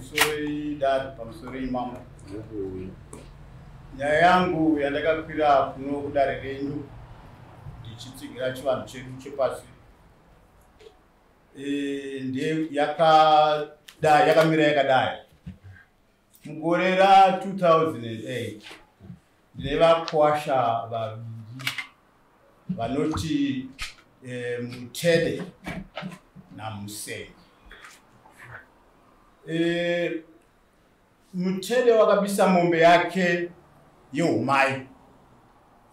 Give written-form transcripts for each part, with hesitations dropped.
Pamusoro idare, pamusoro imambo. Nyaya yangu yandakakwira kuno kudare renyu ndichitsigira chivanhu chedu chepasi nde yakadai, yakamira yakadai. Mugore ra2008 ndine vakwasha vaviri vanoti Mutede naMusenge. Mutede wakabisa mombe yake yeumai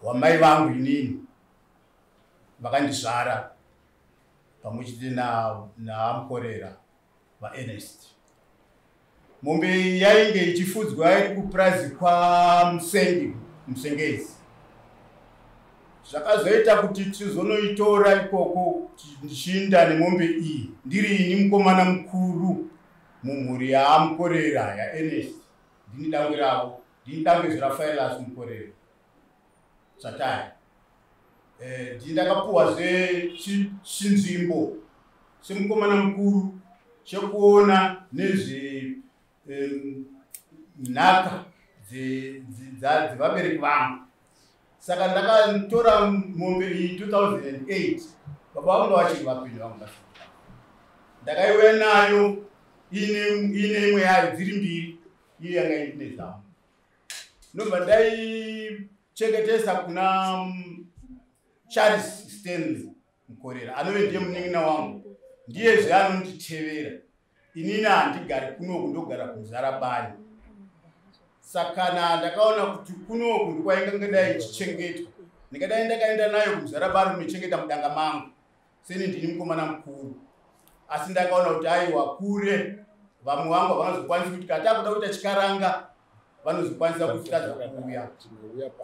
hwamai vangu inini vakandizvara pamwe chete naMukorera vaErnest. Mombe iyi yainge ichifudzwa iri kupurazi kwaMusengi, Musengezi. Zvakazoita kuti tizonoitora ikoko ndichiinda nemombe iyi ndiri ini mukomana mukuru mumhuri yaaMukorera yaErnest. Ndini dangwe ravo, ndini dangwe zvaRafaelas Mukorera Tsvatai. Ndini ndakapuwazve chinzvimbo semukomana mukuru chekuona nezve nhaka dzevabereki vangu. Saka ndakatora mombe iyi 2008, baba vangu vachiri vapenyu vangu vasvika. Ndakaiuya nayo ine imwe yayo, dziri mbiri, iyo yanga ine zamu. Ndobva ndaichengetesa kuna Charles Stanley Mukorera, anove ndiye munin'ina wangu, ndiyezve anonditevera. Inini handigari kunoku, ndogara kuMuzarabani. Saka na ndakaona kuti kunoku ndikwaingangadai ichichengetwa, ndingadai ndakaenda nayo kuMuzarabani kunochengeta mudanga mangu seni ndini mukomana mukuru. Asi ndakaona kuti aiwa, kure vamwe vangu havanozokwanisi kuti kana takuda kuita chikaranga vanozokwanisa kutadza kuuya.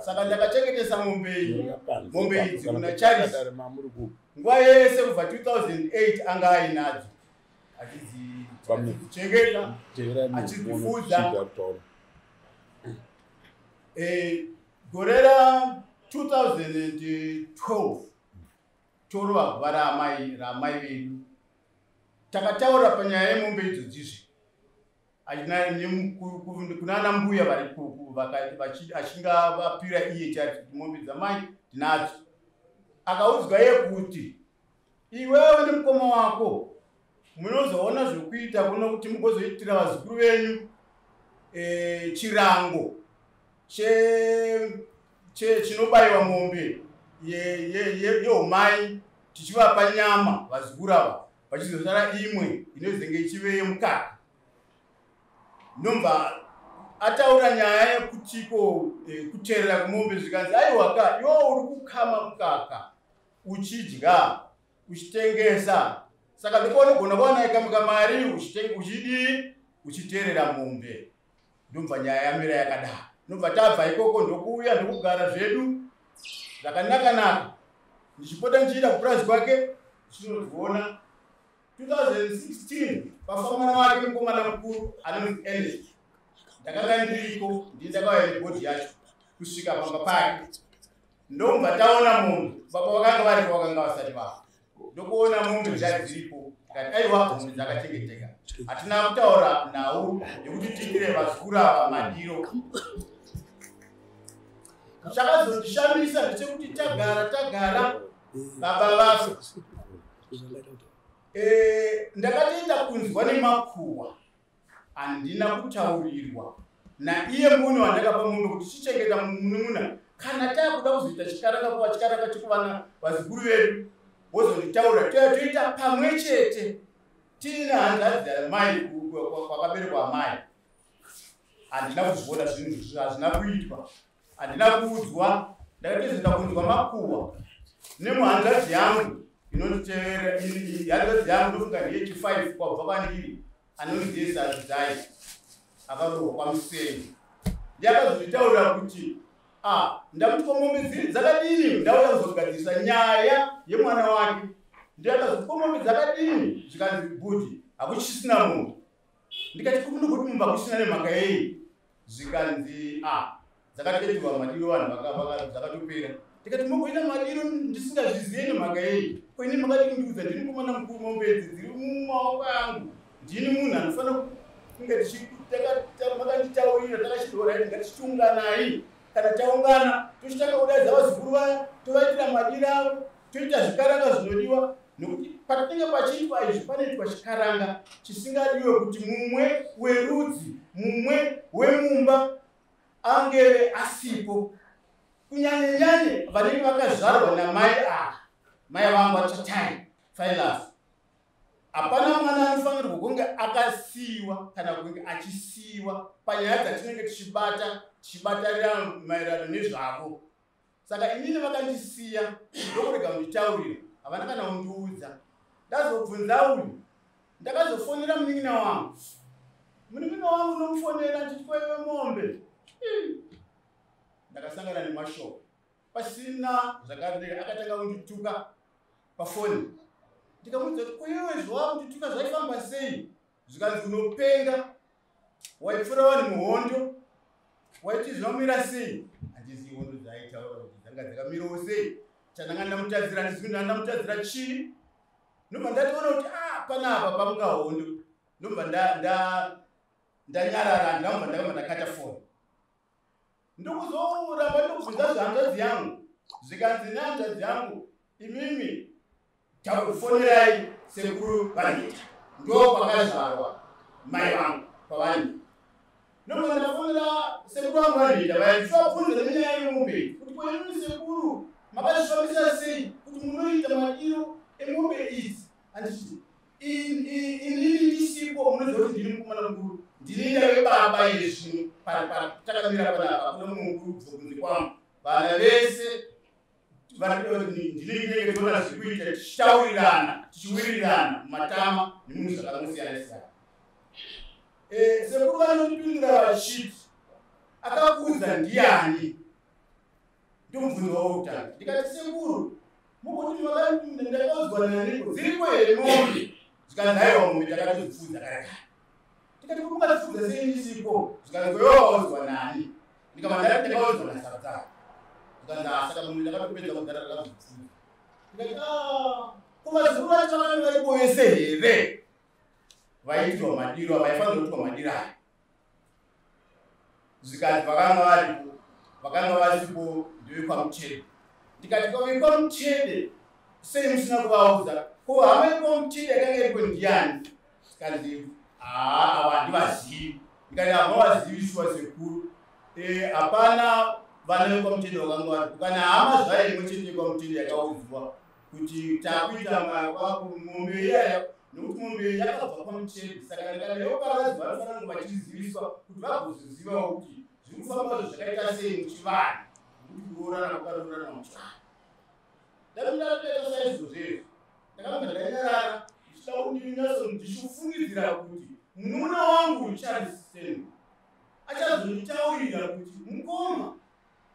Saka ndakachengetesa mombe iyi, mombe idzi kuna Charles nguva yese kubva 2008 anga ainadzo achidzichengeta, achidzifudza. Gore ra2012 torova guva raamai vedu, takataura panyaya yemombe idzodzizvi kunana mbuya vari achingavapira iye chati kuti mombe dzamai tinadzo. Akaudzwa iye kuti iwewe nemukoma wako munozoona zvokuita kuno kuti mugozoitira vazukuru venyu chirango chinobayiwa mombe yeumai, tichivapa nyama vazukuru ava, vachizosara imwe inozenge ichive yemukaka. Ndobva ataura nyaya yekutiko kuteerera kwemombe, zvikanzi aiwaka, iwe uri kukama mukaka uchidya uchitengesa, saka ndopaunogona kuwana ikamuka mari uchidii, uchiteerera mombe. Ndobva nyaya yamira yakadaro. Ndobva tabva ikoko, ndokuuya ndokugara zvedu zvakanaka-naka, ndichipota ndichienda kupurazi kwake ndichinodziona. 2016 pafa mwana wake mukomana mukuru anonzi Ernest, ndakanga ndiriko, ndii ndakauya nebody yacho kusvika pamba pake. Ndobva taona mombe, baba vakanga varipo, vakanga vasati vafa. Ndokuona mombe dzai dziripo, tikati aiwa, mombe dzakachengeteka. Hatina kutaura nhau yekuti tiitire vazukuru ava madiro. Chakazondishamisa ndechekuti tagara tagara, baba vafa, ndakatoita kunzwa nemakuhwa, handina kutaurirwa naiye munhu wandakapa mombe kuti chichengeta munun'una. Kana taakuda kuzoita chikaranga kuva chikaranga chekuvana vazukuru vedu, wozonditaura, toya toita pamwe chete tiine hanzvadzi amai kwakaberekwa amai. Handina kuzviona zvinhu izvozvo, hazvina kuitwa, handina kuudzwa. Ndakatozoita kunzwa makuhwa nemuhanzvadzi yangu inonditevera, hanzvadzi yangu ndofunga ndiyechi5 kwabva kwandiri, anonzi Yesarudzai, akarohwa kwaMusengi. Ndiakazonditaurira kuti a ndamuti ko mombe dziri dzakadini, ndauya kuzogadzirisa nyaya yemwana wake. Ndiakazoti ko mombe dzakadini, zvikanzi bhudhi, hakuchisina mombe. Ndikati kumunogoti mombe hakuchisina nemhaka yei? Zvikanzi a dzakatoitirwa madiro, vanhu dzakatopera. Ndikati mogoita madiro ndisingazvizive nemhaka yei? Ko ini makadi kundiudza, ndini mukomana mukuru, mombe idzi dziri mumaoko angu, ndini munhu anofanira kunge makanditaurira takachidora ngatichiunganai. Kana taungana tochitanga kudaidza vazukuru vaya, tovaitira madira avo, toita zvikaranga zvinodiwa. Nokuti patinenge pachiitwa izvi panoitwa chikaranga chisingadiwe kuti mumwe werudzi, mumwe wemumba angeve asipo, kunyanyanyanye vanenge vakazvarwa namai ava, mai vangu vaTatai Silas. Hapana mwana anofanirwa kunge akasiyiwa kana kunge achisiyiwa panyaya dzatinenge tichibata, tichibatarira maererano nezvavo. Saka inini vakandisiya ndokurega kunditaurira, havana kana kundiudza. Ndazobvunza uyu, ndakazofonera munin'ina wangu. Munin'ina wangu unomufonera ndichiti kwaive mombe. Ndakasangana nemashoko pasina zvakare, akatanga kundituka pafoni. Ndikamuudza kuti koiwe zvawakundituka zvaifamba sei? Zvikanzi unopenga, waipfura vanhu muhondo, waiti zvinomira sei? Handizivi hondo dzaaitaura kuti dzanga dzakamirawo sei. Chandanga ndamutadzira handizivi kuti ndamutadzira chii. Ndobva ndatoona kuti panapa pamuka hondo. Ndobva ndanyarara, ndakabva ndakabva ndakata foni. Ndokuzoramba ndokubvunza zvehanzvadzi yangu, zvikanzi nehanzvadzi yangu, imimi takufonerai sekuru Vanhita, ndo kwakazvarwa mai vangu kwaVanhita. Ndobva ndafonera sekuru vangu Vanhita vaya, ndichivabvunza nenyaya yemombe kuti ko imimi sekuru makazvifambisa sei kuti munoita madiro emombe idzi? Handiti inini ndisipo, munoziva kuti ndini mukomana mukuru, ndini ndave baba iye zvino takamira panapa, hakuna mumwe mukuru kubva kunze kwangu. Vana vese ndini ndinenge toona zviri kuita, tichitaurirana, tichiwirirana mumatama nemunhu zvakangosiyana siyana. Sekuru vanondipindura vachiti akakuudza ndiani? Ndomubvunzo wavo kutanga. Ndikati sekuru, mukuti ndakaudzwa naniko? Dziriko here mombe? Zvikanzi aiwa, mombe takatodzipfudza kare kare. Ndikati mungadzipfudza sei ndisipo? Zvikanzi iwewe waudzwa nani? Ndikabva ndati ndakaudzwa naSarutare. Zvikanzi saka mombe ndakatopedza kudhara ndakazvipfudza. Ndikati ko vazukuru vacho vakanga varipo vese here vaiitwa madiro vaifanira kuitwa madiro aya? Zvikanzi vakanga varipo, vakanga vasipo ndevekwaMuchede. Ndikati vekwaMuchede sei musina kuvaudza? Ko hama yekwaMuchede yakanga iripo ndiani? Zvikanzi ava handivazivi. Ndikati hamavazivi shuwa sekuru? Hapana vana vekwaMuchede vakanga varipo, kana hama zvayo imwe chete yekwaMuchede yakaudzwa kuti takuita mombe iyaya, nokuti mombe yakabva kwaMuchede. Saka kana yoparadzwa vanofanira kunge vachiziviswa kuti vagozozivawo kuti zviri kufamba zvakaita sei muchivanhu, nokuti kuroorana kwakaroorana muchivanhu. Ndamira saizvozvo izvo, ndakabva ndanyarara ndichida kuti ndinyatso ndichifungidzira kuti munun'una wangu Charles Stanley achazonditaurira kuti mukoma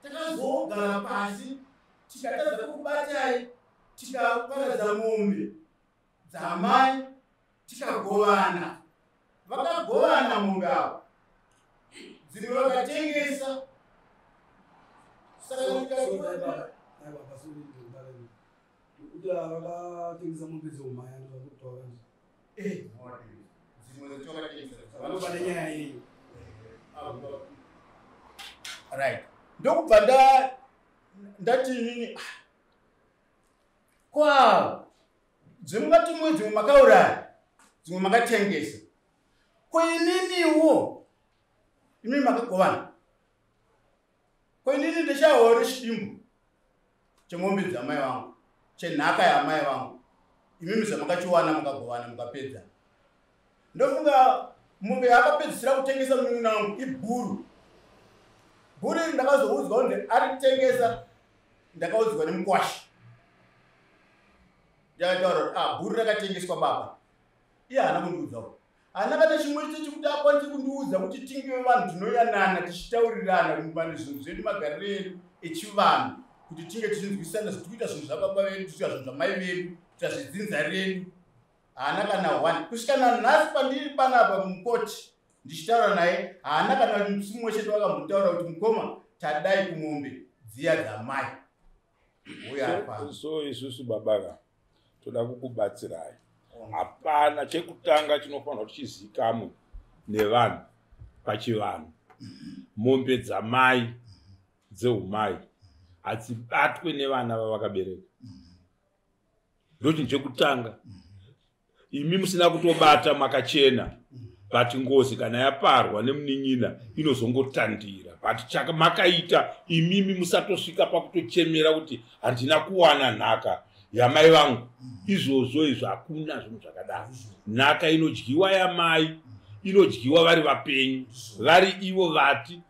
takazogara pasi tikatadza kukubatai, tikaparadza mombe dzamai, tikagovana. Vakagovana mombe avo, dzimwe vakatengesa. Saka kuti vakatengesa mombe dzeumhaya ndozvakutaura. Dzimwe dzatokatengesa. Vanobata nyaya yenyu. Right, ndokubva ndati inini kwavo dzimungati mumwe, dzimwe makauraya, dzimwe makatengesa, ko ininiwo imimi makagovana, ko inini ndichaore chidimbu chemombe dzamai vangu, chenhaka yamai vangu, imimi zvamakachiwana mukagovana mukapedza? Ndofunga mombe yaakapedzisira kutengesa munun'una wangu ibhuru. Bhuru iri ndakazoudzwa kunzi aritengesa, ndakaudzwa nemukwasha, ndakataura kuti bhuru rakatengeswa baba. Iye haana kundiudzawo, haana kana chimwe chete chekuti akwanise kundiudza kuti tinge vanhu tinoyanana, tichitaurirana pane zvinhu zvedu, magariro edu echivanhu, kuti tinge tichinzwisana zvitikuita zvinhu zvababa vedu, tichiita zvinhu zvamai vedu, kuita zvedzinza redu. Haana kana one kusvika nanhasi pandiri panapa mukoti ndichitaura naye, haana kana musi mumwe chete wakambotaura kuti mukoma tadai kumombe dziya dzamai uyo ari pano. So isusu babaka toda kukubatsirai. Hapana chekutanga chinofanirwa kuti chizikamwe. Nevanhu pachivanhu, mombe dzamai dzeumai hadzibatwe nevana vavakabereka. Ndochinhu chekutanga. Imi musina kutobata, makachena, but ngozi kana yaparwa nemunin'ina inozongotandira. But chakamakaita imimi, musatosvika pakutochemera kuti handina kuwana nhaka yamai vangu. Izvozvo izvo hakuna zvinhu zvakadaro. Nhaka inodyiwa yamai inodyiwa vari vapenyu, vari ivo vati,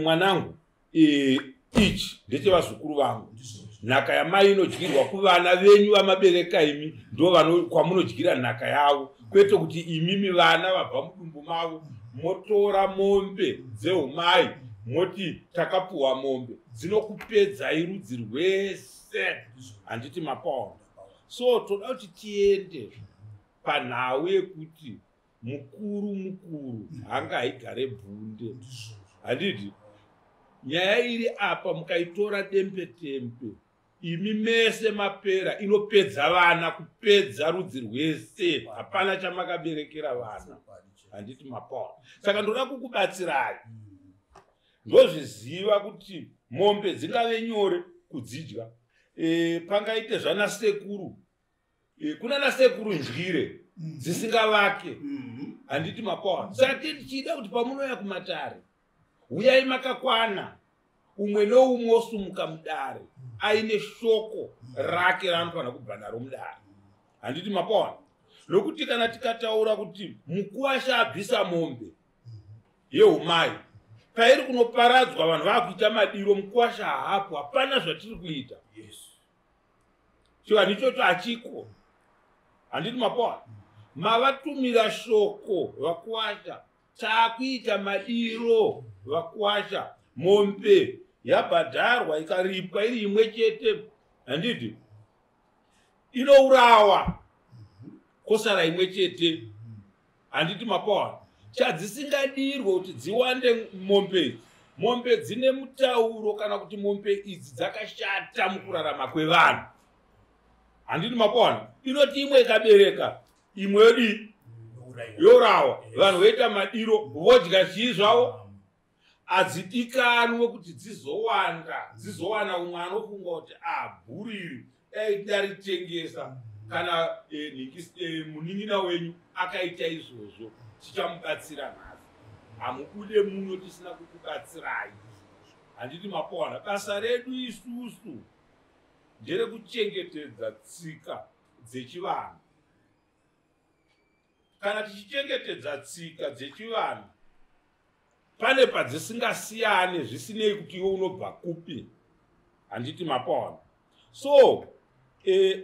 "Mwanangu, ichi ndechevazukuru vangu." Nhaka yamai inodyirwa kuvana venyu vamabereka imi, ndo kwamunodyira nhaka yavo, kwete kuti imimi vana vabva mudumbu mavo motora mombe dzeumai moti takapuhwa mombe. Dzinokupedzai rudzi rwese, handiti mapaona? So toda kuti tiende panhau yekuti mukuru mukuru hanga haigare bvunde, handiti? Nyaya iri apa, mukaitora dembe tembe, imi mese mapera. Inopedza vana, kupedza rudzi rwese. Hapana chamakaberekera vana, handiti mapaona? Saka ndoda kukubatsirai. Ndozviziva kuti mombe dzingave nyore kudzidya, pangaite zvana sekuru, kuna nasekuru ndyire dzisingavake, handiti mapaona? Saka tichida kuti pamunouya kumatare, uyai makakwana, umwe noumwe osumuka mudare aine shoko rake raanofanira kubva naro mudare, handiti mapaona? Nokuti kana tikataura kuti mukuwasha abvisa mombe yeumai, pairi kunoparadzwa, vanhu vaakuita madiro, mukuwasha haapo, hapana zvatiri kuita. Chivanhu ichocho hachiko, handiti mapaona? Mavatumira shoko vakuwasha, taakuita madiro vakuwasha, mombe yabhadharwa ikaripwa iri imwe chete, handiti? Inourawa kosara imwe chete, handiti mapaona? Chadzisingadirwe kuti dziwande mombe idzi, mombe dzine mutauro, kana kuti mombe idzi dzakashata mukurarama kwevanhu, handiti mapaona? Inoti imwe ikabereka, imwe yodii? Yourawa. Vanhu voita madiro, vodya chii zvavo. Hadzidikanwe kuti dzizowanda, dzizowana umwe anofunga kuti a bhuru iri dai ndaritengesa. Kana munin'ina wenyu akaita izvozvo, tichamubatsira nhasi. Hamubude muno tisina kukubatsirai, handiti mapaona? Basa redu isusu nderekuchengetedza tsika dzechivanhu. Kana tichichengetedza tsika dzechivanhu, pane padzisingasiyane, zvisinei kuti iwe unobva kupi, handiti mapaona? So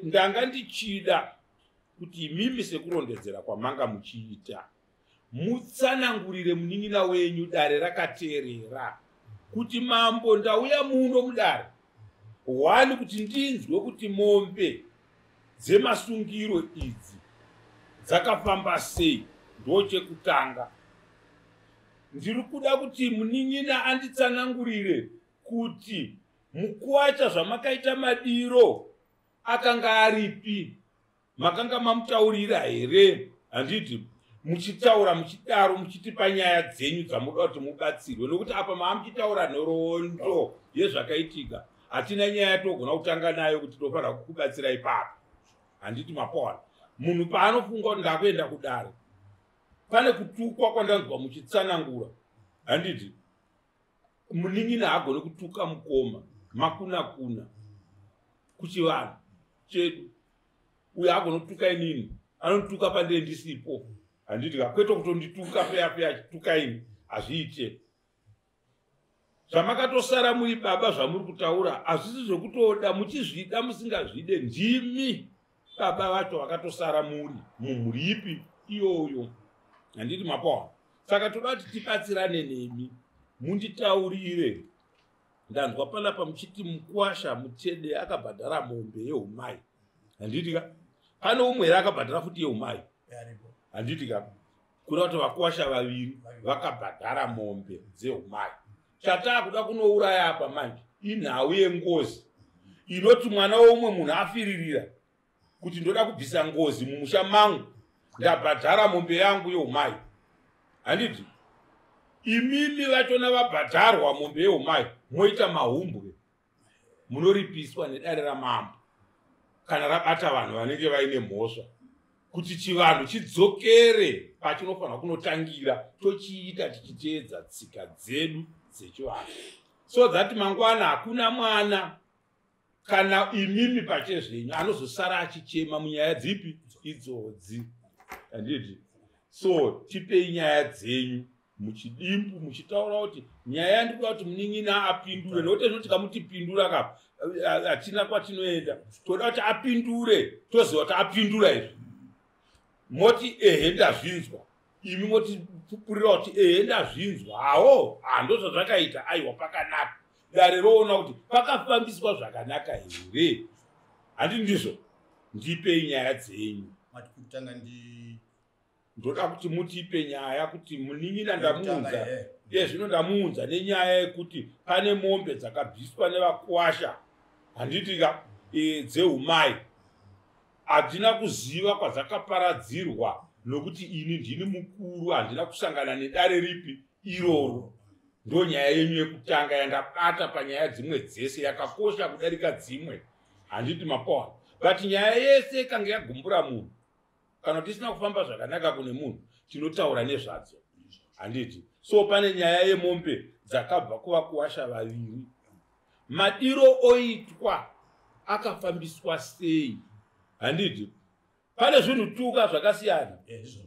ndanga ndichida kuti imimi, sekurondedzera kwamanga muchiita, mutsanangurire munin'ina wenyu dare rakateerera kuti, "Mambo, ndauya muno mudare one kuti ndinzwe kuti mombe dzemasungiro idzi dzakafamba sei. Ndochekutanga, ndiri kuda kuti munin'ina anditsanangurire kuti mukuwacha zvamakaita madiro akanga aripi, makanga mamutaurira here?" Handiti muchitaura muchidaro, muchitipa nyaya dzenyu dzamuda kuti mubatsirwe? Nokuti apa maa muchitaura nhoroondo yezvakaitika, hatina nyaya togona kutanga nayo kuti tofanira kukubatsira ipapo, handiti mapaona? Munhu paanofunga kuti ndakuenda kudare, pane kutukwa kwandanzwa muchitsanangura, handiti? Munin'ina haagoni kutuka mukoma, makuna kuna kuchivanhu chedu. Uyo haagoni kutuka inini, anotuka pandee ndisipo, handiti ka? Kwete kutondituka peya peya achituka ini, hazviite. Zvamakatosara muri baba, zvamuri kutaura hazvisi zvekutoda muchizvida musingazvide, ndimi baba vacho vakatosara muri mumhuri ipi iyoyo, handiti mapaona? Saka toda kuti tibatsirane nemi, munditaurire. Ndanzwa panapa muchiti mukwasha Mutede akabhadhara mombe yeumai, handiti ka? Pane umwe here akabhadhara futi yeumai, handiti ka? Kuda kuti vakwasha vaviri vakabhadhara mombe dzeumai. Chataa kuda kunouraya apa manje inhau yengozi inoti mwana weumwe munhu afiririra kuti ndoda kubvisa ngozi mumusha mangu, ndabhadhara mombe yangu yeumai. Handiti imimi vachona vabhadharwa mombe yeumai moita mahumbwe, munoripiswa nedare ramambo kana rabata vanhu vanenge vaine mhosva, kuti chivanhu chidzokere pachinofanira kunotangira, tochiita tichiteedza tsika dzedu dzechivanhu, so that mangwana hakuna mwana kana imimi pachezvenyu anozosara achichema munyaya dzipi idzodzi. Handiti? So tipei nyaya dzenyu muchidimbu, muchitaura kuti nyaya yandikuda kuti munin'ina apindure, nokuti zvino tikamutipindura kapa hatina kwatinoenda. Toda kuti apindure, toziva kuti apindura izvi. Moti ehe ndazvinzwa, imi motipupurira kuti ehe ndazvinzwa, hawo handozvazvakaita, aiwa pakanaka. Dare roona kuti pakafambiswa zvakanaka here. Handi ndizvo? Ndipei nyaya dzenyu. Ndoda kuti mutipe nyaya kuti munin'ina ndamuunza iye zvino, ndamuunza nenyaya yekuti pane mombe dzakabviswa nevakwasha, handiti ka, dzeumai. Handina kuziva kwadzakaparadzirwa nokuti ini ndini mukuru, handina kusangana nedare ripi iroro. Ndo nyaya yenyu yekutanga yandabata panyaya dzimwe dzese, yakakosha kudarika dzimwe, handiti mapoa? But nyaya yese ikange yagumbura munhu kana tisina kufamba zvakanaka kune munhu, tinotaura nezvadzo, handiti? So pane nyaya yemombe dzakabva kuvakuwasha vaviri, madiro oitwa akafambiswa sei, handiti? Pane zvinhu tuka zvakasiyana.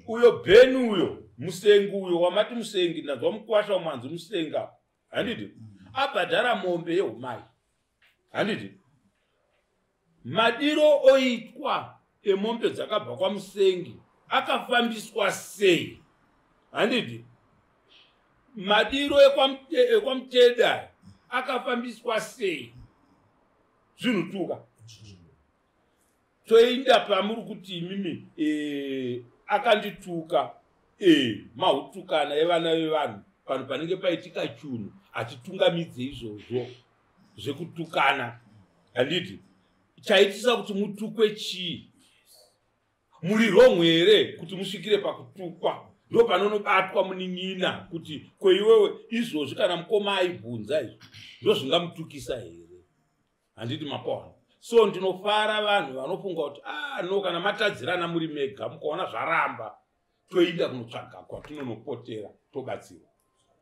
Uyo Bheni, uyo musengi, uyo wamati musengi, ndanzwa mukwasha wamwanzi musenga, handiti? Abhadhara mombe yeumai, handiti? Madiro oitwa emombe dzakabva kwamusengi akafambiswa sei, handiti? Madiro ekwamuteda akafambiswa sei? Zvinhu tuka. Toenda pamuri kuti imimi akandituka, mahutukana evana vevanhu. Panhu panenge paitika chunhu hatitungamidze izvozvo zvekutukana, handiti? Chaitisa kuti mutukwe chii? Muri wrong here kuti musvikire pakutukwa? Ndo panonobatwa munin'ina kuti kweiwewe izvozvi kana mukoma aibvunza izvi ndozvingamutukisa here, handiti mapaona? So ndinofara vanhu vanofunga kuti ah no, kana matadzirana muri mega mukaona zvaramba, toenda kunotsvaga kwatinonopotera tobatsirwa,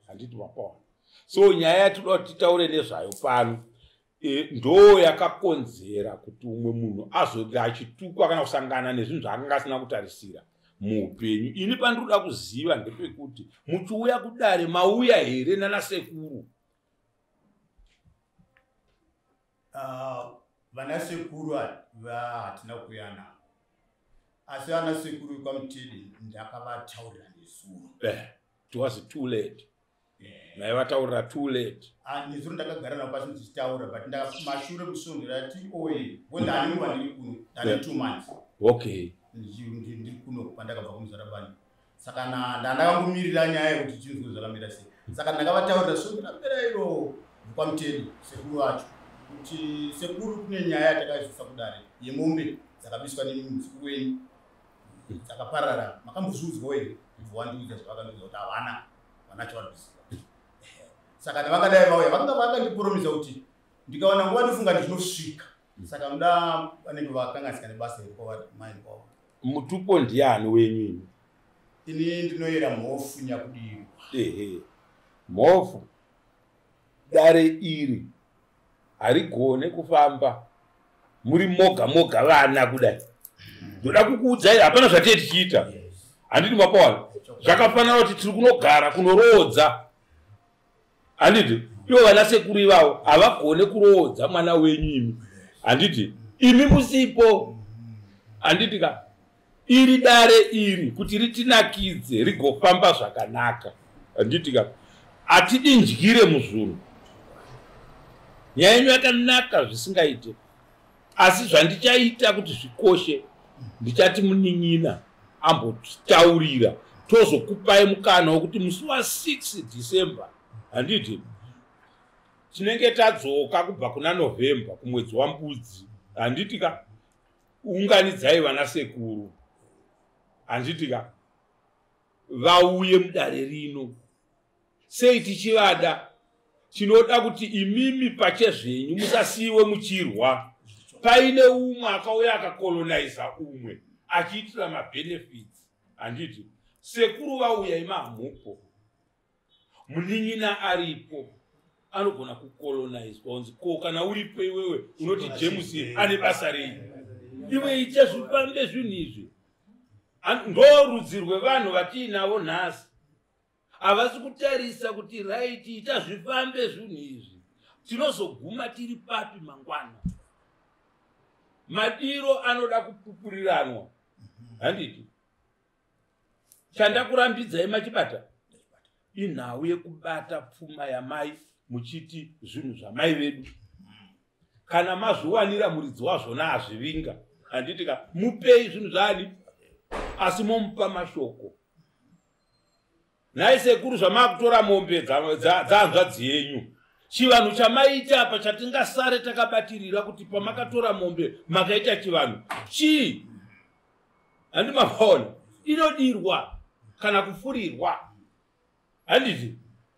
handiti mapaona? So nyaya yatinoda kuti titaure nezvayo pano ndo yakakonzera kuti umwe munhu azonge achitukwa kana kusangana nezvinhu zvaakanga asina kutarisira muupenyu. Ini pandinoda kuziva ndepekuti muchiuya kudare mauya here nanasekuru? Vanasekuru hatina kuuya navo, asi vanasekuru kwamutidi ndakavataurira nezuro. It was too late, maivataurira too late. Nezuro ndakagara navo pasi ndichitaura, but mashure musvondo rati oye ndane nguva ndiri kuno, ndane 2 months. Ndiri kuno pandakabva kuMuzarabani, saka ndandakangomirira nyaya yekuti chinzwe zvakamira sei. Saka ndakavataurira svondo rapera iro kwamutedi sekuru vacho kuti sekuru, kune nyaya yatakaizisa kudare yemombe dzakabiswa nemuzukuru wenyu dzakaparara, makambozviudzwawo here? Ndibva wandiudza zvavakandiudza kuti havana vana chavarikuziva. Saka ndavakadai vauya vanga vakandipromisa kuti ndikawana nguva ndifunga ndichinosvika, saka muda vanenge vakanganisika nebasa iri kwavari maini kwavo. Mutupo ndiani wenyu imi? Ini ndinoyera Mhofu Nyakudirwa. Ehe, Mhofu, dare iri harigone kufamba muri moga moga vana kudai. Ndoda kukuudzai, hapana zvatee tichiita, handiti mapawana? Zvakafanana kuti tiri kunogara kunoroodza, handiti? Ivo vana sekuru ivavo havagone kuroodza mwana wenyu imi, handiti, imi musipo, handiti ka? Iri dare iri kuti ritinakidze rigofamba zvakanaka, handiti ka, hatidindyire muzvunhu. Nyaya yenyu yakanaka zvisingaite, asi zvandichaita kuti zvikoshe, ndichati munin'ina ambotaurira, tozokupai mukana wekuti musi wa6 December, handiti, tinenge tadzoka kubva kuna November kumwedzi waMbudzi, handiti ka? Unganidzai vana sekuru, handiti ka? vauye mudare rino. Sei tichivada? Tinoda kuti imimi pachezvenyu musasiyiwe muchirwa. Paine umwe akauya akakolonaiza umwe achiitira mabenefits. Handiti sekuru vauya imahamupo, munin'ina aripo anogona kukolonizwa unzi ko kana uripo iwewe unoti James ane basa rei? Iwe ita zvifambe zvinhu izvi. Ndo rudzi rwevanhu vatiinavo nhasi, havasi kutarisa kuti right, ita zvifambe zvinhu izvi, tinozoguma tiri papi mangwana. Madiro anoda kupupuriranwa, handiti? Chandakurambidzai machibata inhau yekubata pfuma yamai muchiti zvinhu zvamai vedu. Kana mazviwanira muridzi wazvona azvivinga, handiti ka? Mupei zvinhu zvaani, asi momupa mashoko. Nhai sekuru, zvamakutora mombe dzahanzvadzi yenyu, chivanhu chamaita apa chatingasare takabatirira kuti pamakatora mombe makaita chivanhu chii? Handi mapaona inodirwa kana kufurirwa, handiti?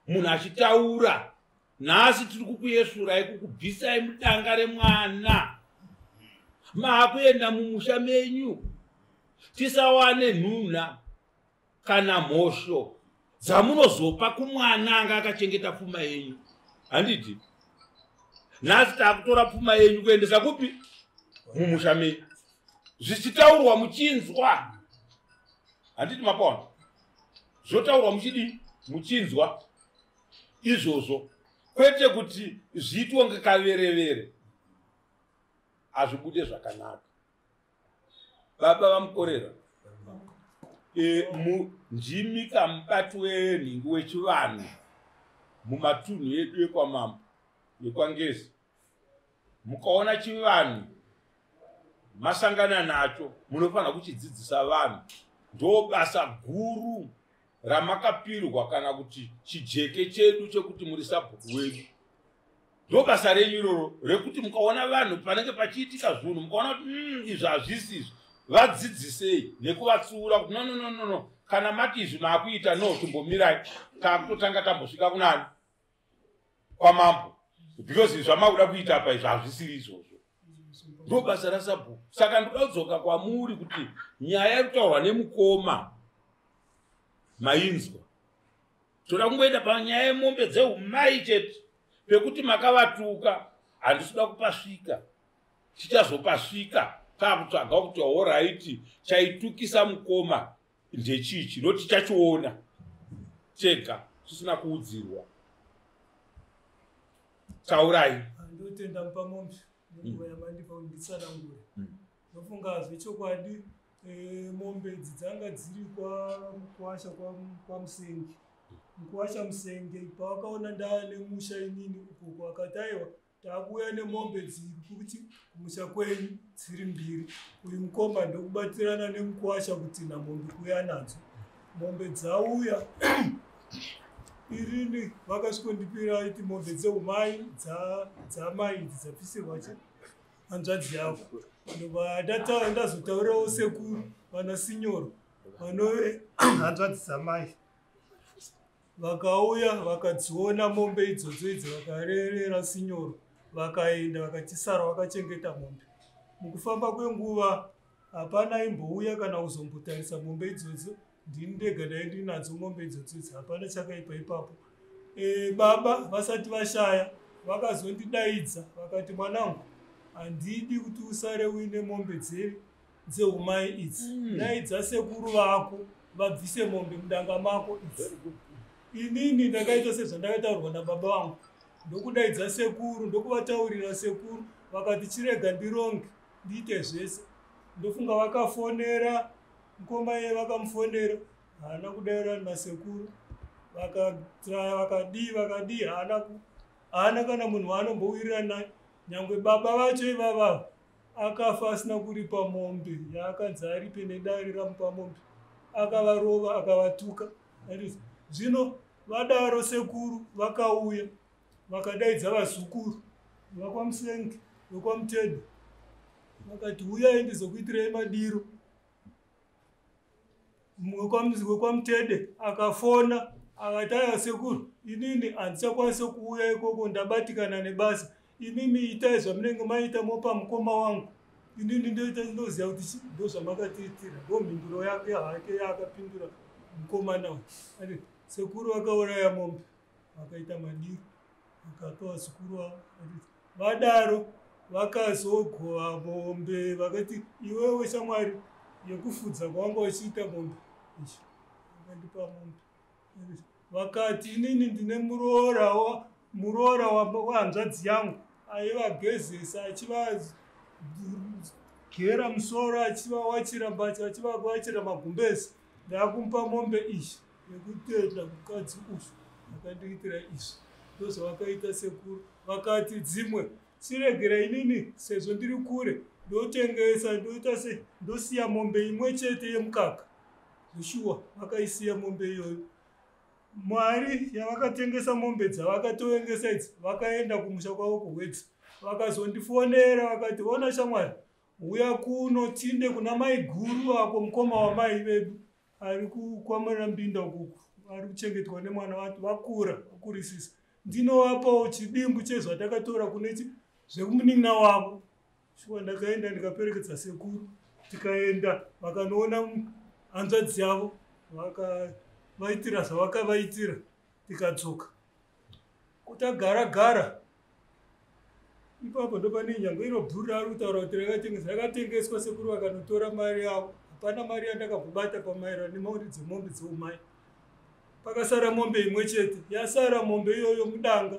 Munhu achitaura nhasi tiri kukuyesurai, kukubvisai mudanga remwana, maakuenda mumusha menyu, tisawane nhunha kana mhosho dzamunozopa kumwana anga akachengeta pfuma yenyu, handiti? Nhasi taakutora pfuma yenyu kuendesa kupi? Mumusha menyu, zvichitaurwa muchinzwa, handiti? Mapaona zvotaurwa muchidii? Muchinzwa izvozvo, kwete kuti zviitwe ngekaverevere, hazvibude zvakanaka. Baba vamukorera, ndimi kamubati wenhingi wechivanhu mumatunhu edu ekwamambo ekwangezi. Mukaona chivanhu masangana nacho, munofanira kuchidzidzisa vanhu. Ndo basa guru ramakapirwa, kana kuti chijeke chedu chekuti muri sabhuku wedu. Ndo basa renyu iroro rekuti mukaona vanhu panenge pachiitika zvinhu, mukaona kuti izvi hazvisi izvi, vadzidzisei nekuvatsiura kuti no, no, no, no, no, kana mati izvi maakuita, no, chimbomirai, taakutotanga tambosvika kunani? Kwamambo, because zvamakuda kuita apa izvi hazvisiri izvozvo. Ndo basa rasabhuku. Saka ndoda kudzoka kwamuri kuti nyaya iri kutaurwa nemukoma mainzwa. Toda kungoenda panyaya yemombe dzeumai chete, pekuti makavatuka. Handisi kuda kupasvika, tichazopasvika taakutsvaga kuti alright, chaitukisa mukoma ndechichi, noti tichachiona tega tisina kuudzirwa. Taurai. Ndotenda mupamombe nenguva yamandipa kuti nditsanangure. Ndofunga zvechokwadi, mombe idzi dzanga dziri kwamukwasha kwaMusenge. Mukwasha Musenge pavakaona ndaa nemusha inini ukoko, akati aiwa, taakuuya nemombe dziri kuti kumusha kwenyu dziri mbiri. Uyu mukoma ndokubatirana nemukwasha kutinha mombe kuuya nadzo. Mombe dzauya, irini vakasvikondipira iti mombe dzeumai dzamai idzi dzabvisirwa hanzvadzi yavo. Ndobva ndazotaurirawo sekuru vana Sinyoro vanove hanzvadzi dzamai. Vakauya vakadziona mombe idzodzo idzi, vakarerera Sinyoro, vakaenda, vakatisara vakachengeta mombe. Mukufamba kwenguva hapana imbouya kana kuzombotarisa mombe idzodzo. Ndini ndega dai ndinadzo mombe idzodzo idzi. Hapana chakaipa ipapo. Baba vasati vashaya vakazondidaidza vakati, "Mwanangu, handidi kuti usare uine mombe dzeumai idzi. Daidza sekuru vako vabvise mombe mudanga mako idzi." Inini ndakaita sezvandakataurwa nababa vangu, ndokudaidza sekuru, ndokuvataurira. Sekuru vakati, "Chirega ndironge, ndiite zvese." Ndofunga vakafonera mukoma iye, vakamufonera, haana kudaira. Nasekuru vakatraya, vakadii, vakadii, haana kana munhu waanombowirirana naye. Nyangwe baba vacho ivava akafa asina kuripa mombe yaakanzi aripe nedare ramupa mombe. Akavarova, akavatuka. Zvino vadaro, sekuru vakauya vakadaidza vazukuru vakwaMusenge, vekwaMutedo, vakati, "Uyai ndizokuitirei madiro." wekwaMutede akafona akati, aiwa sekuru, inini handichakwanisi kuuya ikoko, ndabatikana nebasa. Imimi itai zvamunenge maita, mopa mukoma wangu. Inini ndoita ndoziva kuti ndo zvamakatiitira. Ndo mhinduro yake hake yaakapindura mukomana uyu. Sekuru vakauraya mombe, vakaita madiro, vakapa vazukuru vavo. Vadaro vakazogova mombe, vakati, iwewe shamwari yekufudza kwanga uchiita mombe, vakandipa mombe. Vakati, inini ndine muroora wahanzvadzi yangu aivagezesa, achivagera musoro, achivawachira mbatya, achivawachira magumbezi. Ndakumupa mombe iyi yekutenda mukadzi uyu akandiitira izvi. Ndozvavakaita sekuru. Vakati, dzimwe chiregera inini, sezvo ndiri kure, ndotengesa, ndoita se ndosiya mombe imwe chete yemukaka. Zveshuwa vakaisiya mombe iyoyo. Mari yavakatengesa mombe dzavakatongesa idzi, vakaenda kumusha kwavo kuHwedza. Vakazondifonera vakati, ona shamwari, uya kuno tinde kuna mai guru ako, mukoma wamai vedu ari kuKwamarambinda ukuku, ari kuchengetwa nemwana wati vakura vakurisisa. Ndinovapawo chidimbu chezvatakatora kune zvekumunin'ina wavo. Shuwa ndakaenda ndikaperekedza sekuru, tikaenda vakanoona hanzvadzi yavo, vakavaitira zvavakavaitira, tikadzoka. Kutagara gara ipapo ndopane nyange iro bhuru raari kutaura kuti rakatengeswa, rakatengeswa. Sekuru vakanotora mari yavo. Hapana mari yandakambobata pamaererano nemari dzemombe dzeumai. Pakasara mombe imwe chete. Yasara mombe iyoyo mudanga,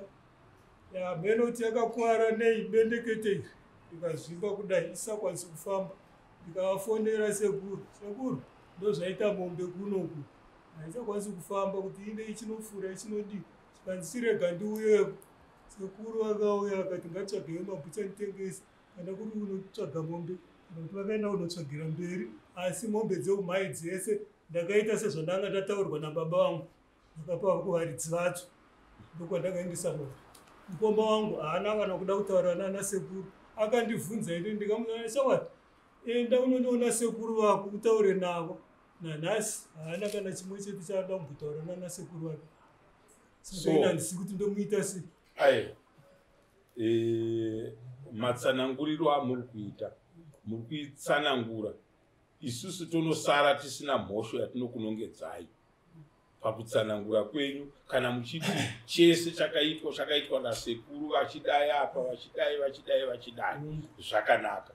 yamheno kuti yakakwara nei, bendekete iri rikazvimba kudai, isisakwanisi kufamba. Ndikavafonera sekuru, sekuru, ndozvaita mombe kunoku, haichakwanisi kufamba, kuti inde ichinofura ichinodii. Chikanzi, chirega ndiuyeko. Sekuru vakauya, akati, ngatsvageyo mabhucha nditengese, kana kuri unotsvaga mombe, kana kuti vakaenda kunotsvagira mberi. Asi mombe dzeumai dzese ndakaita sezvandanga ndataurwa nababa vangu, ndakapa kuvaridzi vadzo. Ndokwandakaendesa mombe. Mukoma wangu haana kana kuda kutaura nana sekuru. Akandibvunza ini, ndikamuaa, shamwari, enda unondoona sekuru vako utaure navo. Nanhasi haana kana chimwe chete chaada kumbotaura nana sekuru vake. Saka ini handisi kuti ndomuita sei. Aiwa, matsananguriro amuri kuita, muri kuitsanangura, isusu tonosara tisina mhosho yatinokunongedzai pakutsanangura kwenyu. Kana muchiti chese chakaitwa chakaitwa nasekuru, vachidai apa, vachidai, vachidai, vachidai, zvakanaka.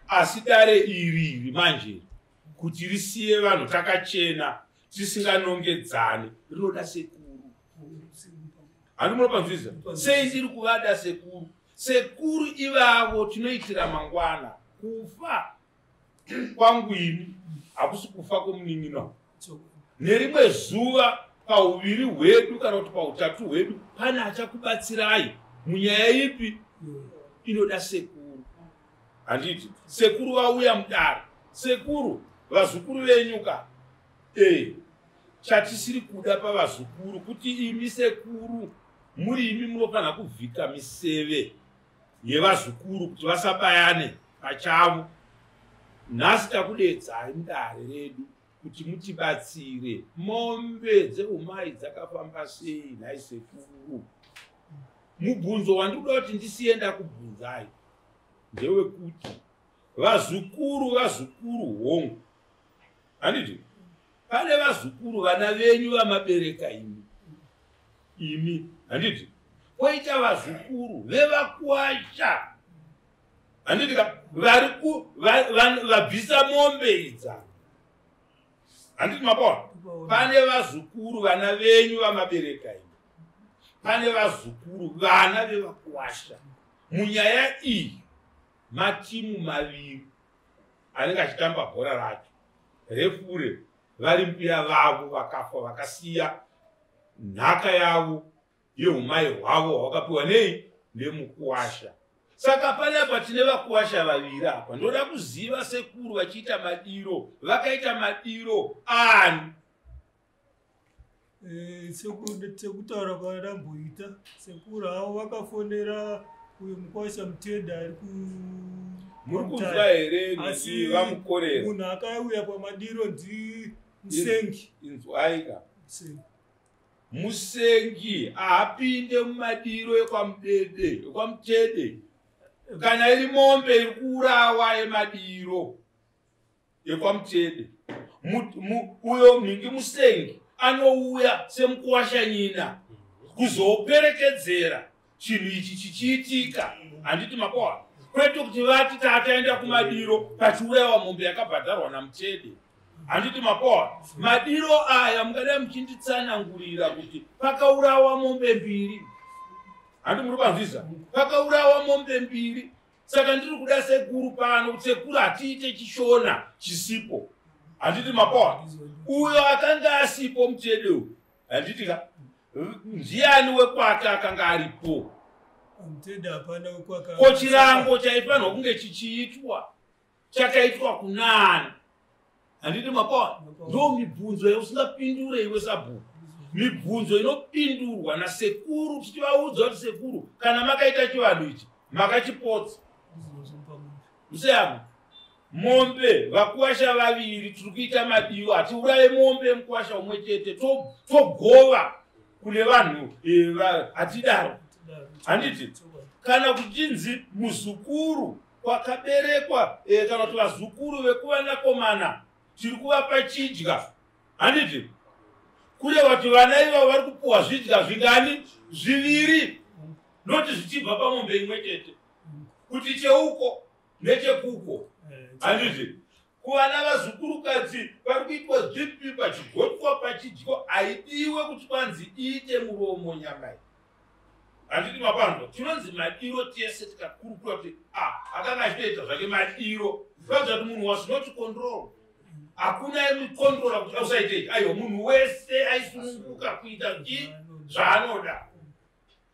Asi dare iri iri manje, kuti risiye vanhu takachena tisinganongedzani, rinoda sekuru. Handi munopanzwisa sei tiri kuvada sekuru? Sekuru ivavo tinoitira mangwana. Kufa kwangu ini hakusi kufa kwomunin'ina. Nerimwe zuva pauviri hwedu kana kuti pautatu hwedu pane achakubatsirai munyaya ipi inoda sekuru, handiti? Sekuru vauya mudare. Sekuru, vazukuru venyu ka, chatisiri kuda pavazukuru kuti imi sekuru muri imi munofanira kuvhika miseve yevazukuru kuti vasabayane pachavo. Nhasi takudedzai mudare redu kuti mutibatsire. Mombe dzeumai dzakafamba sei nhai sekuru? Mubvunzo wandikuda kuti ndisiye ndakubvunzai ndewekuti vazukuru, vazukuru hongu, handiti pane vazukuru vana venyu vamabereka imi imi, handiti kwoita vazukuru vevakwasha, handiti ka, vari vabvisa mombe idza, handiti mapaona? Pane vazukuru vana venyu vamabereka imi, pane vazukuru vana vevakwasha. Munyaya iyi matimu maviri anenge achitamba bhora racho. Refure vari mbuya vavo vakafa, vakasiya nhaka yavo yeumai hwavo hwakapiwa nei nemukuwasha. Saka panapa tine vakuwasha vaviri apa. Ndoda kuziva sekuru, vachiita madiro vakaita madiro ani? Sekutaura kwandamboita, sekuru havo vakafonera uyo mukwasha Mutenda ari ku Muri kunzwa here? Asi Vamukorera. munhu akauya pamadiro ndi Musengi. Inzwaika. Musengi haapinde mumadiro ekwamudede, ekwamutede. Kana iri mombe iri kuurawa yemadiro ekwamutede. Uyo mhingi musengi anouya semukuwashanyina kuzoperekedzera chinhu ichi chichiitika. Handiti makoa? Kwete kuti vati tataenda kumadiro pachiurayiwa mombe yakabhadharwa naMutede. Handiti makoa? Madiro aya mungadai muchinditsanangurira kuti pakaurawa mombe mbiri. Handi muri panzwisa? Pakaurawa mombe mbiri. Saka ndiri kuda sekuru pano kuti sekuru hatiite chishona chisipo. Handiti makoa? Uyo akanga asipo Mutede uyu. Handiti ka? Ndiani wekwake akanga aripo? Mutede hapana wekwake. Ko chirango chaifanirwa kunge chichiitwa chakaitwa kunani? Handiti makoa? Ndo mibvunzo yausingapindure iwe sabhuku. Mibvunzo inopindurwa nasekuru tichivaudza kuti sekuru kana makaita chivanhu ichi makachipotsa. Museyamo mombe vakuwasha vaviri tiri kuita madiro, hatiuraye mombe mukuwasha umwe chete togova kune vanhu hatidaro. Handiti kana kuchinzi muzukuru kwakaberekwa kana kuti vazukuru vekuvanakomana tiri kuvapa chidya. Handiti kureva kuti vana ivavo vari kupuwa zvidya zvingani? Zviviri, noti zvichibva pamombe imwe chete, kuti cheuko nechekuko. Handiti kuvana vazukurukadzi vari kuitwa zvipi pachigotwa pachidyo haidiwe kuti kwanzi iite muromo nyama iyi. Handiti mapanzwa? Tinonzi madiro tese tikakurukura kuti akanga achitoita zvake madiro. Kuratidza kuti munhu was not control. Hakuna aimukontrola kuti ausaitei. Aiwa, munhu wese aisununguka kuita zvaanoda.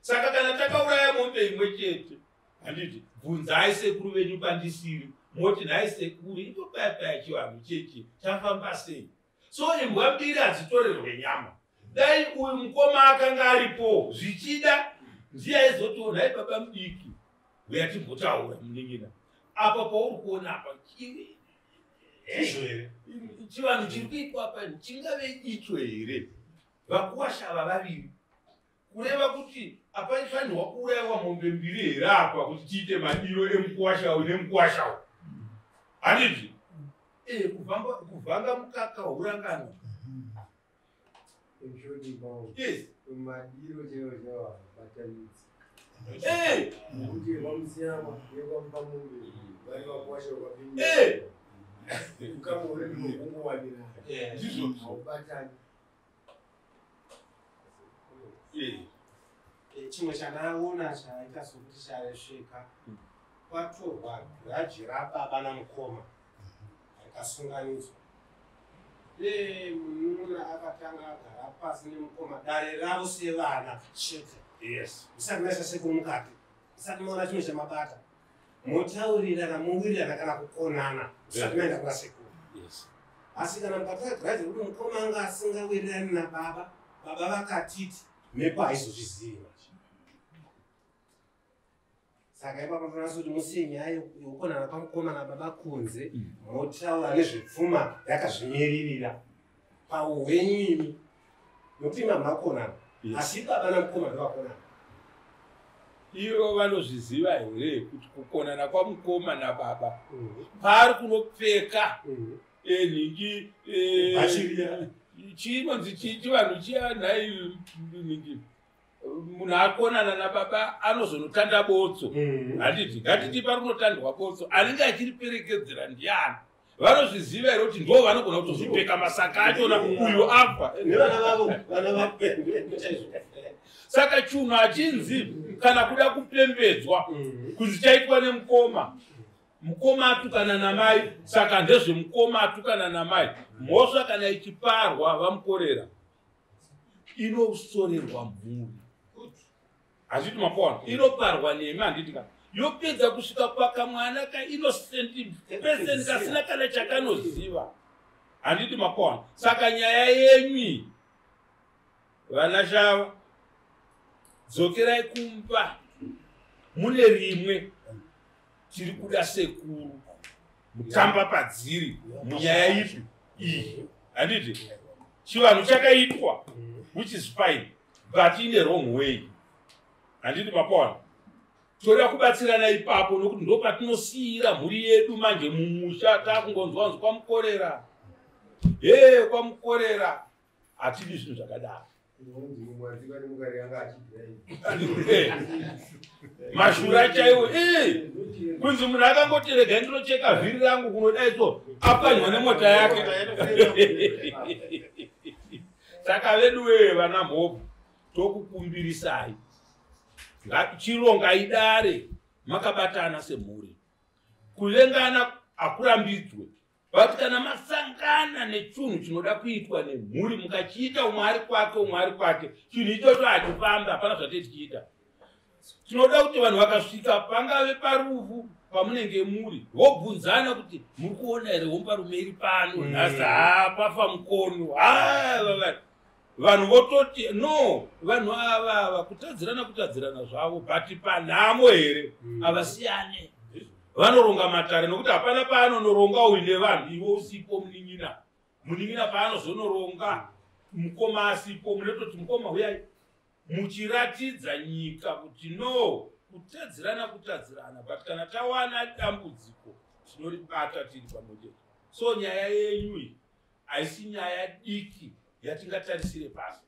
Saka kana takauraya mombe imwe chete, handiti bvunzai sekuru venyu pandisiri, moti nhai sekuru ipo paya paya chivanhu chechi chafamba sei? So imbwa mbiri hadzitorerwe nyama. Dai uyu mukoma akanga aripo zvichida ndiye aizotiwo nhai baba mudiki uya timbotaura munin'ina apa pauri kuona apa chivanhu chiri kuitwa apa chingave icho here? Vakuwasha vavaviri kureva kuti apaifanirwa kuurayiwa mombe mbiri here apa kuti tiite madiro emukuwashawo nemukuwashawo? Handiti kuvhanga mukaka hurangano. Yes. Madiro chaiwo chaiwo habatanidzi. Kuti vamusiyama nekwamupa mombe vari vakuwasha vakapinda. Ukama uri kungowanirana. Ndizvo. Haubatani. Chimwe chandaona chaita sokuti charesveka, kwatorwa giraji rababa namukoma rikasunganidzwa. Munun'una akatanga agara pasi nemukoma dare ravo sevana chete. Yes. Musati maisa sekuru mukati, musati maona chimwe chamabata, motaurirana mowirirana kana kukonana musati maenda kuna sekuru. Yes. Asi kana mukatora giraji rekuti mukoma anga asingawirirani nababa, baba vakatiti mhepo haizozvizivi manje. Saka ipapo tonasa kuti musiye nyaya yekukonana kwamukoma nababa kunze, motaura nezvepfuma yakazvimiririra pauhwenyu imi, nokuti imi hamuna kukonana, asi baba namukoma ndovakonana. Ivo vanozviziva here kuti kukonana kwamukoma nababa paari kunopfeka nhingi chinonzi chivanhu chiya nhai nhingi munhu akonana nababa anozonotanda botso. Handiti ngatiti pari kunotandwa botso anenge achiriperekedzera ndiani? Vanozviziva here kuti ndo vanogona kutozopfeka masaka achona uyu afa? Nevana vavo, vana vavo. Saka chunhu hachinzi kana kuda kupembedzwa kunzi chaitwa nemukoma. Mukoma atukana namai, saka ndezvemukoma atukana namai. Mhosva kana ichiparwa vamukorera inosorerwa mhuri. Hazviti mapona inoparwa nemi, handiti ka? Yopedza kusvika pakamwana ka innocent person kasina kana chakanoziva. Handiti mapona? Saka nyaya yenyu vana Shava, dzokerai kumba mune rimwe tiri kuda sekuru mutamba padziri munyaya ipi iyi. Handiti chivanhu chakaitwa, which is fine, but in a wrong way. Handiti mapaona? Toda kubatsirana ipapo, nokuti ndo patinosiyira mhuri yedu manje mumusha. Takungonzwa nzi kwamukorera, he, kwamukorera. Hatidi zvinhu zvakadaro. Mashura chaiwo, kunzi munhu akangoti regai ndinocheka vhiri rangu kunodai so, apwanywa nemota yake. Saka vedu wee, vana mhobvu, tokukumbirisai, chirongai dare makabatana semhuri. Kuvengana hakurambidzwe, but kana masangana nechinhu chinoda kuitwa nemhuri, mukachiita umwe ari kwake, umwe ari kwake, chinhu ichocho hachifamba. Hapana zvatee tichiita. Tinoda kuti vanhu vakasvika, pangave parufu pamunenge muri, vobvunzana kuti muri kuona here hombarume iri pano nhasi? Ha, pafa mukono. Ha, vanhu vototi no, vanhu ava ava kutadzirana, kutadzirana zvavo, but panhamo here havasiyane. Vanoronga matare, nokuti hapana paanonoronga uine vanhu iwe usipo. Munin'ina paanozonoronga mukoma asipo, munototi mukoma uyai, muchiratidza nyika kuti no, kutadzirana kutadzirana, but kana tawana dambudziko tinoribata tiri pamwe chete. So nyaya yenyu iyi haisi nyaya diki yatingatarisire pasi,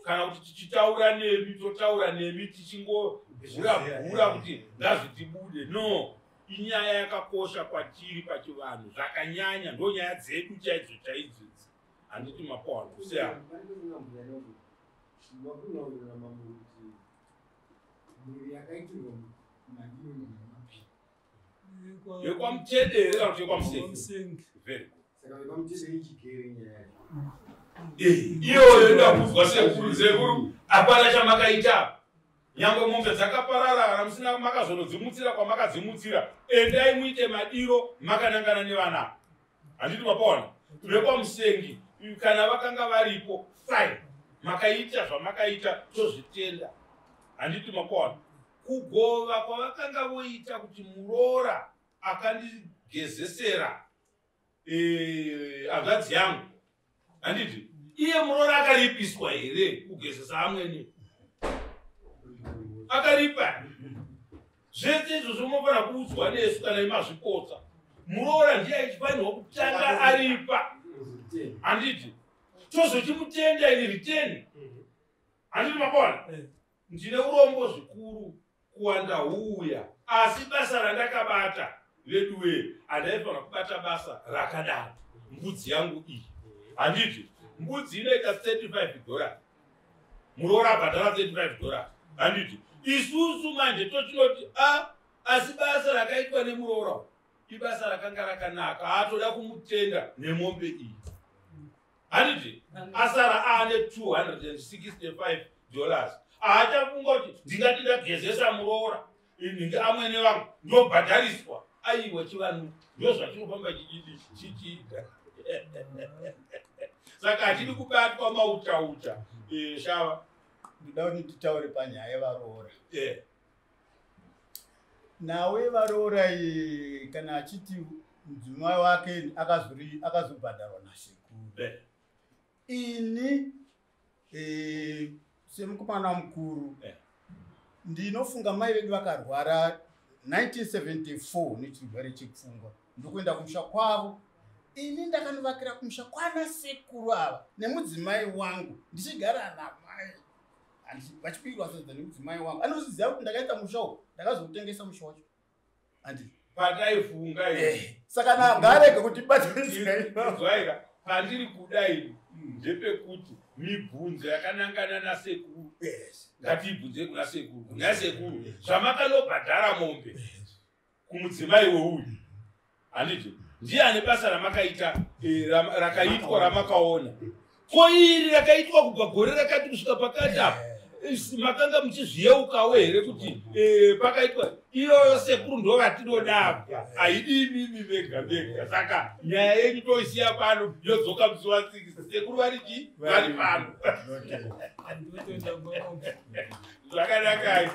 kana kuti tichitaura nemi, totaura nemi tichingogura-gura kuti ngazvitibude. No, inyaya yakakosha kwatiri pachivanhu zvakanyanya. Ndo nyaya dzedu chaidzo chaidzo idzi. Handiti mapaona kuseya? Makunaurira mambo kuti mhuri yakaitirwa mandiro ndeipi? Yekwamutede here kana kuti yekwamusengi? Kwamusengi. Very good. Saka vekwamutede ichigere nyaya yacho. Iyoyo inoda sekuru. Sekuru, hapana chamakaita. Nyangwe mombe dzakaparara, kana musina makazonodzimutsira kwamakadzimutsira, endai muite madiro makanangana nevana. Handiti mapaona? Vekwamusengi kana vakanga varipo, fine, makaita zvamakaita, tozvitenda. Handiti mapaona? Kugova kwavakanga voita kuti muroora akandigezesera hanzvadzi yangu, handiti iye muroora akaripiswa here kugezesa amwene? Akaripa zvese izvozvo. Munofanira kuudzwa nesu kana imazvipotsa. Muroora ndiye achifanirwa kutanga aripa, handiti? Tozochimutenda in return. Handiti mapaona? Ndine urombo zvikuru kuwanda huuya, asi basa randakabata, veduwe, handaifanira kubata basa rakadaro. Mbudzi yangu iyi, handiti mbudzi inoita $35, muroora abhadhara $35, handiti? Isusu manje tochinoti a, asi basa rakaitwa nemuroora ibasa rakanga rakanaka, atoda kumutenda nemombe iyi, handiti? Asara aane $265. Haachafunga kuti ndingati ndagezesa muroora inhingi amwene vangu ndobhadhariswa. Aiwa, chivanhu ndo zvatinofamba chichiita. Saka hatidi kubatwa mautauta. Shava. Ndoda kuti nditaure panyaya yevaroora. Nhau yevaroora iyi, kana achiti mudzimai wake akazobhadharwa nasekuru, ini semukomana mukuru, ndinofunga mai vedu vakarwara 1974 nechirwere chepfungwa, ndokuenda kumusha kwavo. Ini ndakanovakira kumusha kwana sekuru ava nemudzimai wangu, ndichigara namai vachibikirwa sadza nemudzimai wangu. Anoziziva kuti ndakaita musha uku, ndakazotengesa musha wacho, handi? Pataifunga. Saka nagarege kuti batanidzira. Zwaira pandiri kudai ndepekuti mibvunzo yakanangana nasekuru ngatiibvunze kuna sekuru. Kuna sekuru, zvamakanobhadhara mombe kumudzimai weuyu, handiti ndiye ane basa ramakaita, rakaitwa ramakaona? Ko iri rakaitwa kubva gore rakati kusvika pakati apa, makanga muchizviyeukawo here kuti pakaitwa iyoyo? Sekuru ndo vatinoda, haidi imimi vega vega. Saka nyaya yenyu toisiya pano, yodzoka musi wa6. Sekuru vari chii? Vari pano. Ndotenda kwamambo. Zvakanakai.